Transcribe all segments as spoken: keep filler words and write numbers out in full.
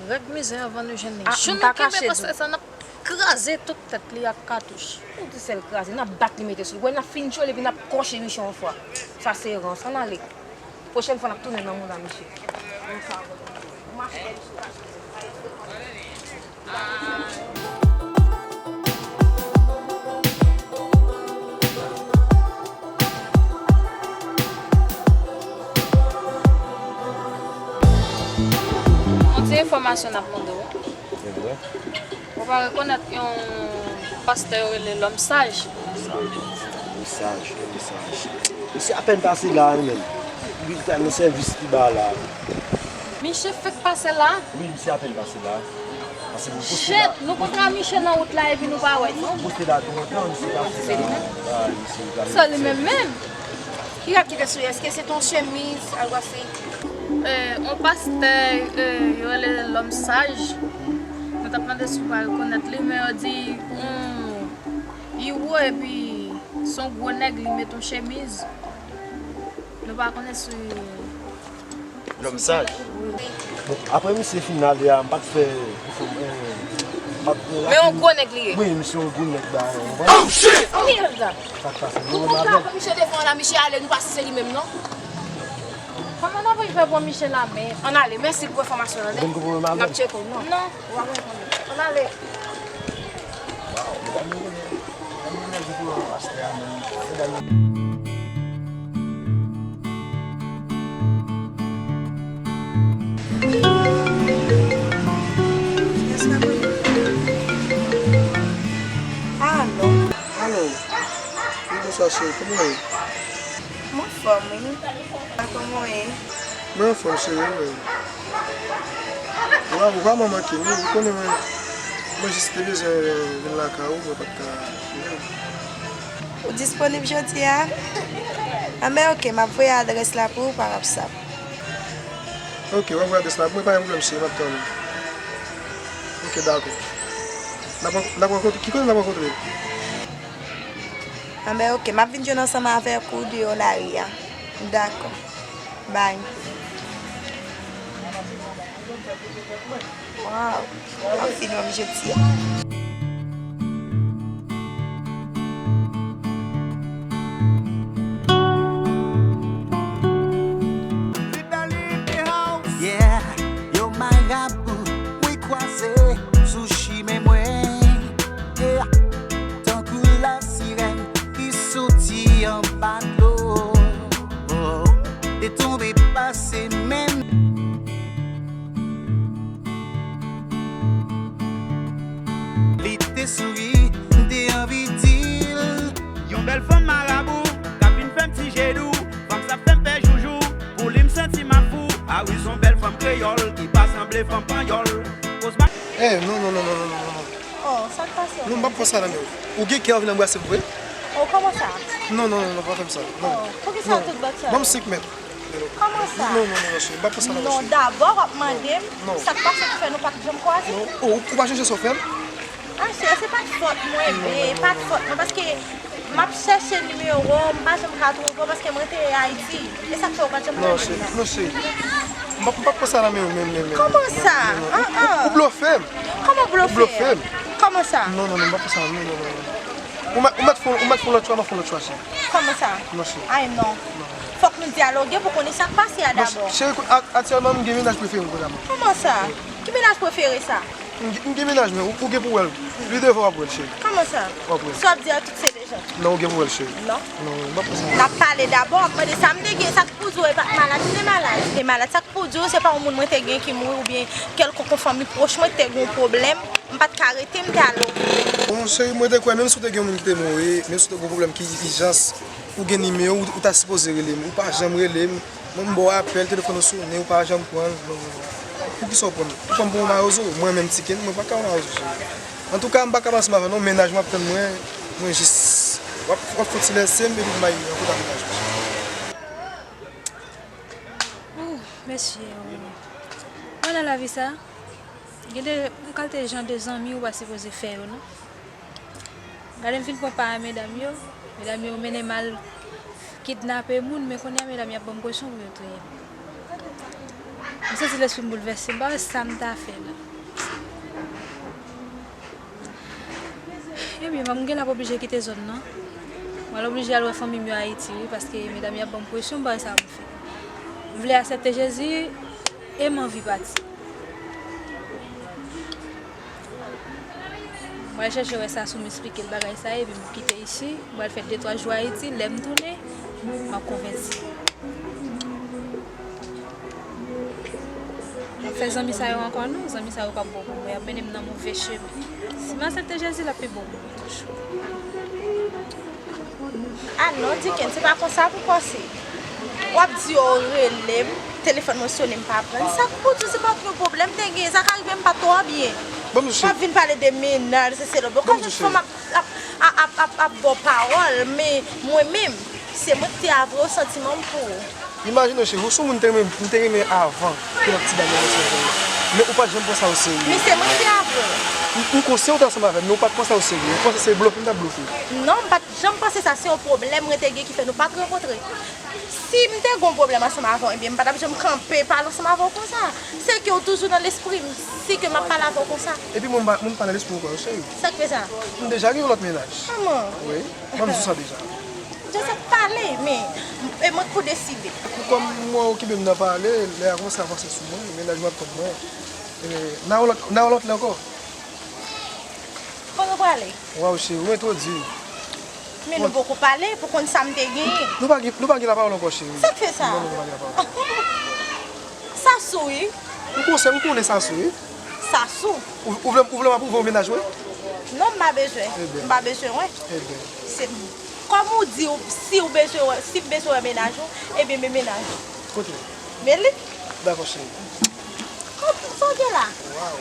Rèk mizè anvan nou jwenn li. Ah, jou nou kenbe pastè sa, n ap kraze tout tèt li ak katouch. Ou di sèl kraze, n ap bat li mete sou li. Wè, n ap fin tchwe l epi n ap kòche miche yon fwa. Sa se rans. Ann ale. Pwochèn fwa, n ap tounen nan mouda miche. Yon ti enfòmasyon n ap mande w. Ou pa rekonèt yon pastè yo rele Lòm Saj? Lòm Saj, Lòm Saj. Misye apèn pase la, wi, menm. Li t al nan sèvis pi ba la. Miche fèk pase la? Wi, misye apèn pase la. Pase pou poste la. Shit, nou kontre a Miche nan wout la epi nou pa wè l, non? Poste la tou lontan, misye pase la. Se li menm? Ah, misye. Se li menm menm? Ki rad ki te sou li? Èske se t on chemiz, alwasi? Eh, on pastè, eh, yo rele Lòm Saj. Nou t ap mande si w pa rekonèt li, men yo di, hmm, li wo epi s on gwo nèg, li met on chemiz. Nou pa konnen si Lòm Saj. Wi. Bon, apre misye fin ale a, m pa t fè, eh, m pa t Men yon gwo nèg li ye. Wi, misye yon gwo nèg la, ou konprann? Oh, shit! Mèd! Sa k pase? Nou konn ka pran Miche devan la, Miche ale, nou pa si se li menm, non. Kòman n ap rive pran Miche la menm? Ann ale, mèsi pou enfòmasyon an, wi. Bon, pwoblèm avè l. N ap tcheke w, non. Non. Ou pa konn konnen. Ann ale. Waw, medam yo konnen, medam yo konnen jou pou yo pastè a menm. Medam yo Alo. Alo. Wi, bonswa, cheri. Kòman w ye? M anfòm, wi. A, kòman w ye? Mwen anfòm, cheri, mwen. Waw, ou pa manke m, wi. Ou konnen mwen, mwen jis te bezwen vin lakay ou, mwen pa t ka vini. Ou disponib jodi a? Anben, oke, m ap voye adrès la pou ou pa WhatsApp. Oke, w ap voye adrès la pou mwen, pa gen pwoblèm, cheri, m ap tann ou. Oke, dakò. N ap, n ap rankontre, ki kote n ap rankontre? Anben, oke, m ap vin jwenn ansanm avèk ou deyò lari a. Dakò. Bye. Waw, w ap fin wè m jodi a. Yeah, yo marabou, mwen kwaze sou chimen mwen. Yeah, tankou lasirèn ki soti anba dlo. Oh, te tonbe pase menm. Li te souri, m te anvi di l. Yon bèl fanm marabou, k ap vin fè m ti je dou. Fanm sa fè m pè joujou, pou li m santi m ap fou. A wi, s on bèl fanm kreyòl, ki pa sanble fanm panyòl. Poz pa. Eh, non, non, non. Oh, sa k pase? Non, m p ap pran sa nan men w. Ou gen kè w vin anbrase m vre? Oh, kòman sa? Non, non, non, non, pa fè m sa. Non. Oh, poukisa tout bòt sa yo? Ban m senk mèt. Kòman sa? Non, non, non, non, cheri, m p ap pran sa nan men w, cheri. Non, dabò w ap mande m sa k pase ki fè nou pa t janm kwaze? Non. Oh, ou, ou pa chonje sa w fè m? Ah, cheri, se pa t fòt mwen, babe, pa t fòt mwen, paske m ap chèche nimewo w, m pa janm ka twouve w, paske mwen te Ayiti. E sa k fè w pa t janm rele m nan? Non, cheri, non, cheri. M p ap, m p ap pran sa nan men w, men, men, men. Kòman sa? Non, non, non. Ou, ou, ou blofe m. Kòman blofe? Ou blofe m. Kòman sa? Non, non, non, m p ap pran sa, non, non, non, non. Ou mèt, ou mèt fè, ou mèt fè lòt chwa, m ap fè lòt chwa, cheri. Kòman sa? Non, cheri. Ay, non. Non. Fòk nou dyaloge pou konnen sa k pase a dabò. Non, cheri, a-, aktyèlman, m gen mennaj prefere m kounye a, man. Kòman sa? Ki mennaj prefere sa? M gen, m gen mennaj mwen, ou, ou gen pou wè l. Li devan w ap wè l, cheri. Kòman sa? W ap wè l. Sa w ap di a tout se dejan? Non, ou gen pou wè l, cheri. Non. Non, m p ap fè sa. N ap pale dabò, w ap mande sa m te gen, sa k pou di w e pa t malad, m te malad. M te malad, sa k pou di w se pa yon moun mwen te gen ki mouri oubyen kèlkonk yon fanmi pwòch mwen ki te gen yon pwoblèm, m pa t ka rete, m te al opere. Bon, cheri, mwen te kwè menm si w te gen yon moun ki te mouri, menm si w te gen yon pwoblèm ki ijans, ou gen nimewo, ou, ou ta sipoze rele m, ou pa janm rele m. Mwen, m ba w apèl, telefòn ou sonnen, ou pa janm pran l. Non, non, non. Poukisa w pran m? Ou pran m pou yon mawozo? Mwen menm, Tiken, mwen pa ka yon mawozo, cheri. Antouka, m pa ka ansanm avè w non, mennaj mwen ap tann mwen, mwen jis, w ap, w ap fè ti lèse m, epi m bay rankontre ak mennaj mwen. Ooh, mesye, oh. Mwen nan lavi sa, gen de, yon kalite jan de zanmi ou pa sipoze fè yo, non. Gade m fin pran pa a medam yo. Medam yo mennen m al kidnape moun, men kounye a medam y ap ban m presyon pou yo touye m. M santi lespri m boulvèse, m pa wè sa m ta fè la. Ebyen, m gen l ap oblije kite zòn nan. Mwen oblije al wè fanmi m yo Ayiti, wi, paske medam yo ap ban m presyon, m pa wè sa pou m fè. M vle aksepte Jezi e m anvi pati. Mwen al chèche wè Sasou, m esplike l bagay sa, epi m kite isi. Mwen al fè de twa jou Ayiti, lè m tounen, m ap konvèti. M ap fè zanmi sa yo ankò non, zanmi sa yo p ap bon pou mwen, y ap mennen m nan move chemen. Si m aksepte Jezi, l ap pi bon pou mwen toujou. Ah non, Dickens, se pa konsa pou panse. W ap di yo rele m, telefòn mwen sonnen, m pa pran. Sa k pou di se pa yon pwoblèm te gen, sa ka rive m pa twò byen. W ap vin pale de mennaj, se se lòt bò. Kòm fanm ap, ap, ap, ap, ap, ap ba w pawòl, men mwen menm, se mwen ki te avwe w santiman m pou ou. Imajine w, cheri, ou se yon moun m te renmen, m te renmen avan ke l ap ti bagay nan sou zòn nan. Men ou pa t janm pran sa oserye. Men se mwen ki te avwe w. M, m konsyan ou te ansanm avè m, men ou pa t pran sa oserye. Ou panse se blofe m t ap blofe w. Non, m pa t janm panse sa. Se yon pwoblèm mwen te gen ki fè nou pa t rankontre. Si m te gen yon pwoblèm ansanm avè w, ebyen, m pa t ap janm kanpe pale ansanm avè w konsa. Se ke w toujou nan lespri m, si ke m ap pale avè w konsa. Epi mwen, m pa, mwen m pa nan lespri w ankò, cheri. Sa k fè sa? M deja gen yon lòt mennaj. Kòman? Wi, mwen m sou sa deja. Joseph, pale, men, e mwen k pou deside. Kòm mwen okipe m nan pale, lè a kòmanse avanse sou mwen, mennaj mwen ap tann mwen. E, n a yon lòt, n a yon lòt lè ankò. Kote w prale? Waw, cheri, ou entwodui m. Men nou poko pale pou konn sa m te genyen. Nou pa gen, nou pa gen lapawòl ankò, cheri. Sa k fè sa? Non, nou pa gen lapawòl. Sasou, wi. M konsèy, m konnen Sasou, wi. Sasou? Ou, ou vle, ou vle m apwouve w mennaj mwen? Non, m pa bezwen. Ebyen. M pa bezwen, wi. Ebyen. Se, kòm ou di, ou, si ou bezwen wè, si m bezwen wè mennaj ou, ebyen, men mennaj ou. Kote? Men li. Dakò, cheri. Kòm sa w gen la? Waw.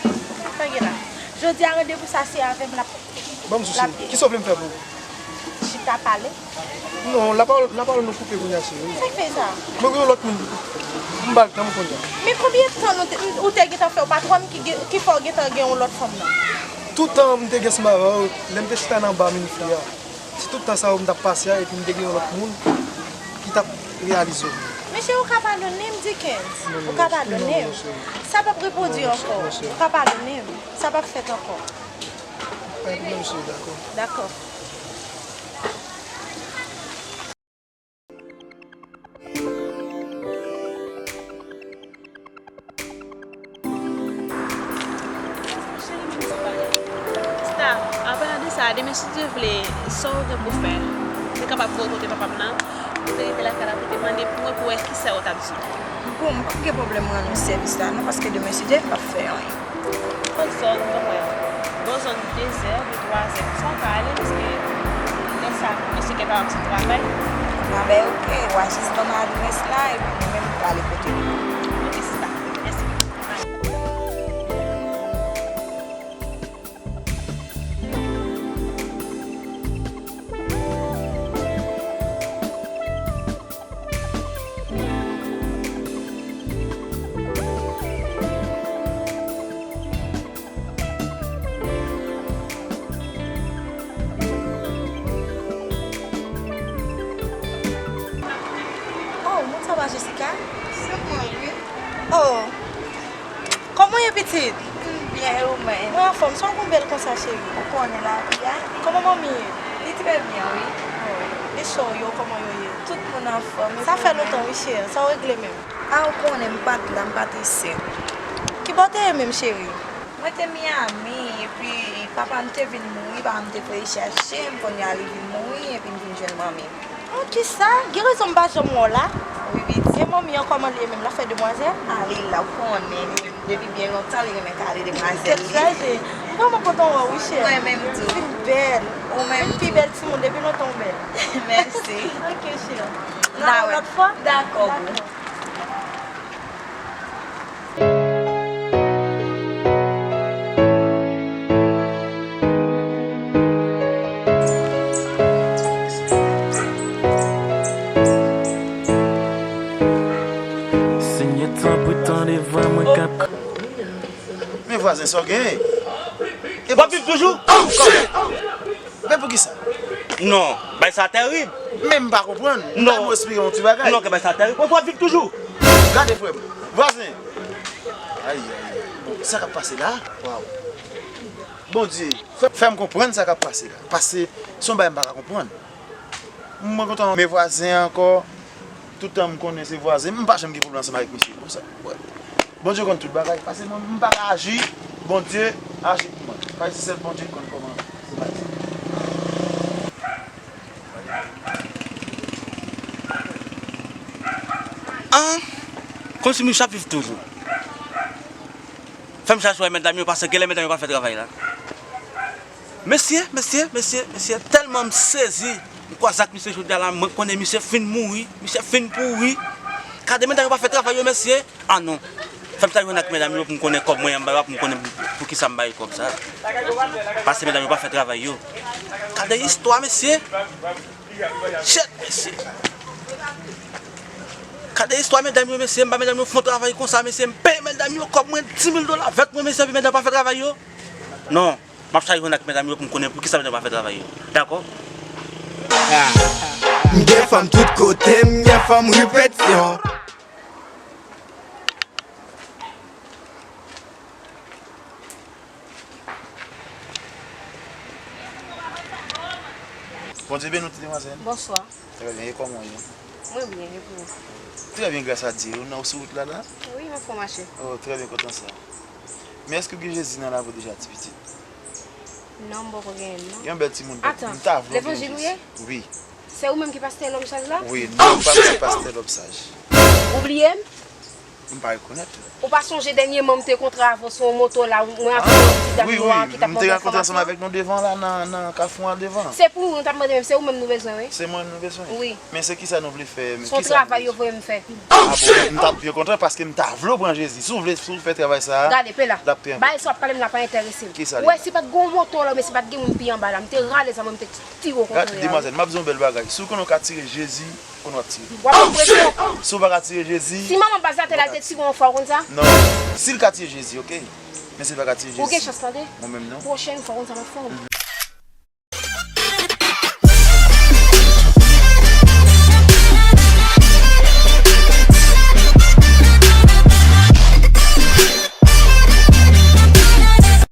Sa w gen la? Jodi a, randevou sa se avè m l ap, bon, m sou l ap cheri. Kisa w vle m fè pou ou? Chita pale. Non, lapawòl, lapawòl nou koupe kounye a, cheri. Sa k fè sa? Mwen gen yon lòt moun. M ba l tan m kounye a. Men konbyen tan nou te, ou te gentan fè w patwòn ki gen, ki fè w gentan gen yon lòt fanm nan? Tout tan m te gen ansanm avè w, lè m te chita nan ba Minfri a, se tout tan sa yo m t ap pase a, epi m te gen yon lòt moun ki t ap reyalize w. Men cheri, ou ka padone m, Dickens. Ou ka padone m. Sa p ap repwodui ankò. Ou ka padone m. Sa p ap fèt ankò. Pa gen pwoblèm, cheri, dakò. Dakò. Star, an palan de sa, demen si Dye vle, sa w gen pou fè, se kapab voye w kote papa m nan, ou te rive lakay la pou te mande pou mwen pou wè kisa yo t ap di. Bon, m p ap gen pwoblèm rann ou sèvis la non, paske demen si Dye vle m p ap fè anyen. Kòm sa w konprann. Bò zòn de zè, de twa zè, sa w ka ale, paske lè sa, mesye Kèta ap sot travay. A ben, oke, w a jis ban m adrès la, epi mwen menm, m prale kote nou. Oke, sista. Mèsi. Oh, moun sa pa Jessica? Se mwen, wi. Oh. Kòman w ye, pitit? M byen, e ou menm? Mwen anfòm. Sa w konn bèl konsa, cheri? Ou konnen lavi a. Kòman manmi ye? Li trè byen, wi. Oh. E sè w yo, kòman yo ye? Tout moun anfòm. Sa fè lontan, wi, cheri. Sa w regle menm? A, ou konnen m pa t la, m pa t isit. Kibò w te ye menm, cheri? Mwen te Miami, epi papa m te vin mouri, papa m te voye chache m, kounye a li vin mouri, epi m vin jwenn manmi m. Oh, kisa? Gen rezon m pa janm wè w la. Wi, pitit. E manmi an, kòman l ye menm? L ap fè demwazèl? A, li la, ou konnen, depi byen lontan, li renmen kale demwazèl li. Tèt chaje. M vrèman kontan wè w, wi, cheri. Mwen menm tou. Ou fin bèl. Ou menm tou. Ou fin pi bèl timoun, depi lontan w bèl. Mèsi. Ok, cheri. N a wè lòt fwa? Dakò, boo. Senyè, tanpri, tande vwa mwen k ap Men vwazen, sa w genyen? W ap viv toujou? Men poukisa? Non, bay sa tèrib. Men m pa konprann. M ta renmen w esplike m yon ti bagay. Non, ke bay sa tèrib. W ap viv toujou? Gade, frè m. Vwazen! Ay, ay, ay. Sa k ap pase la? Waw. Bondye, fè, fè m konprann sa k ap pase la. Paske se yon bagay m pa ka konprann. Mwen kontan men vwazen an ankò. Tout tan m konnen se vwazen, m pa janm gen pwoblèm ansanm avèk misye konsa. Wè. Bondye konn tout bagay. Paske mwen, m pa ka aji, Bondye aji pou mwen. Paske se sèl Bondye ki konn kòman se bagay sa. An, kòmsi misye ap viv toujou. Fè m chache wè medam yo, paske genlè medam yo pa fè travay la. Mesye, mesye, mesye, mesye, tèlman m sezi, m kwaze ak misye jodi a la, mwen konnen misye fin mouri, misye fin pouri. Gade medam yo pa fè travay yo, mesye. Ah non. Fè m chache jwenn ak medam yo pou m konnen kòb mwen an m bay yo, pou m konnen pou, pou kisa m bay kòb sa. Paske medam yo pa fè travay yo. Gade istwa, mesye. Shit, mesye. Gade istwa medam yo, mesye. M ba medam yo fon travay konsa, mesye. M peye medam yo kòb mwen, dis mil dola vèt mwen, mesye, epi medam pa fè travay yo. Non, m ap chache jwenn ak medam yo pou m konnen pou kisa medam pa fè travay yo. Dakò? M gen fanm tout kote, m gen fanm repetyon. Bondye beni w, ti demwazèl. Bonswa. Trè byen, e kòman w ye? Mwen byen, e pou ou? Trè byen, gras a Dye. Ou nan, ou sou wout la, la? Wi, m ap fè mache. Oh, trè byen, kontan sa. Men èske w gen Jezi nan lavi w deja, ti pitit? Non, m poko genyen l, non. Yon bèl timoun, m ta vle w gen Jezi. Wi. Se ou menm ki pastè Lòm Saj la? Wi, non, m pa se pastè Lòm Saj. Ou bliye m? M pa rekonèt ou. Ou pa sonje dènyèman m te kontre avè w sou yon moto la, mwen avè yon ti dam nwa ki t ap mande enfòmasyon? Wi, m te rankontre ansanm avèk nou devan la, nan, nan kafou an devan. Se pou ou nou t ap mande menm, se ou menm nou bezwen, wi. Se mwen nou bezwen? Wi. Men se kisa nou vle fè, men kisa nou bezwen? Se yon travay yo voye m fè. Ah bon, m t ap byen kontan paske m ta vle w pran Jezi. Si w vle, si w fè travay sa a, l ap trè enpòtan. Gade, pe la. Bagay sa w ap pale m la pa enterese m. Kisa li la? Ou wè, si pa t gen yon moto la, oubyen si pa t gen moun pi anba la, m te rale zam mwen, m te tiye w kontre a, wi. Gade, demwazèl, m ap di w yon bèl bagay. Si w konnen w ka tire Jezi, konnen w ap tire. W ap pran presyon. Si w pa ka tire Jezi, si manman baz la te la, li te tire w yon fwa, w konn sa? Non. Si l ka tire Jezi, oke. Men si l pa ka tire Jezi, ou gen chans, tande. Mwen menm, non. Pwochèn fwa, w konn sa m ap fè w?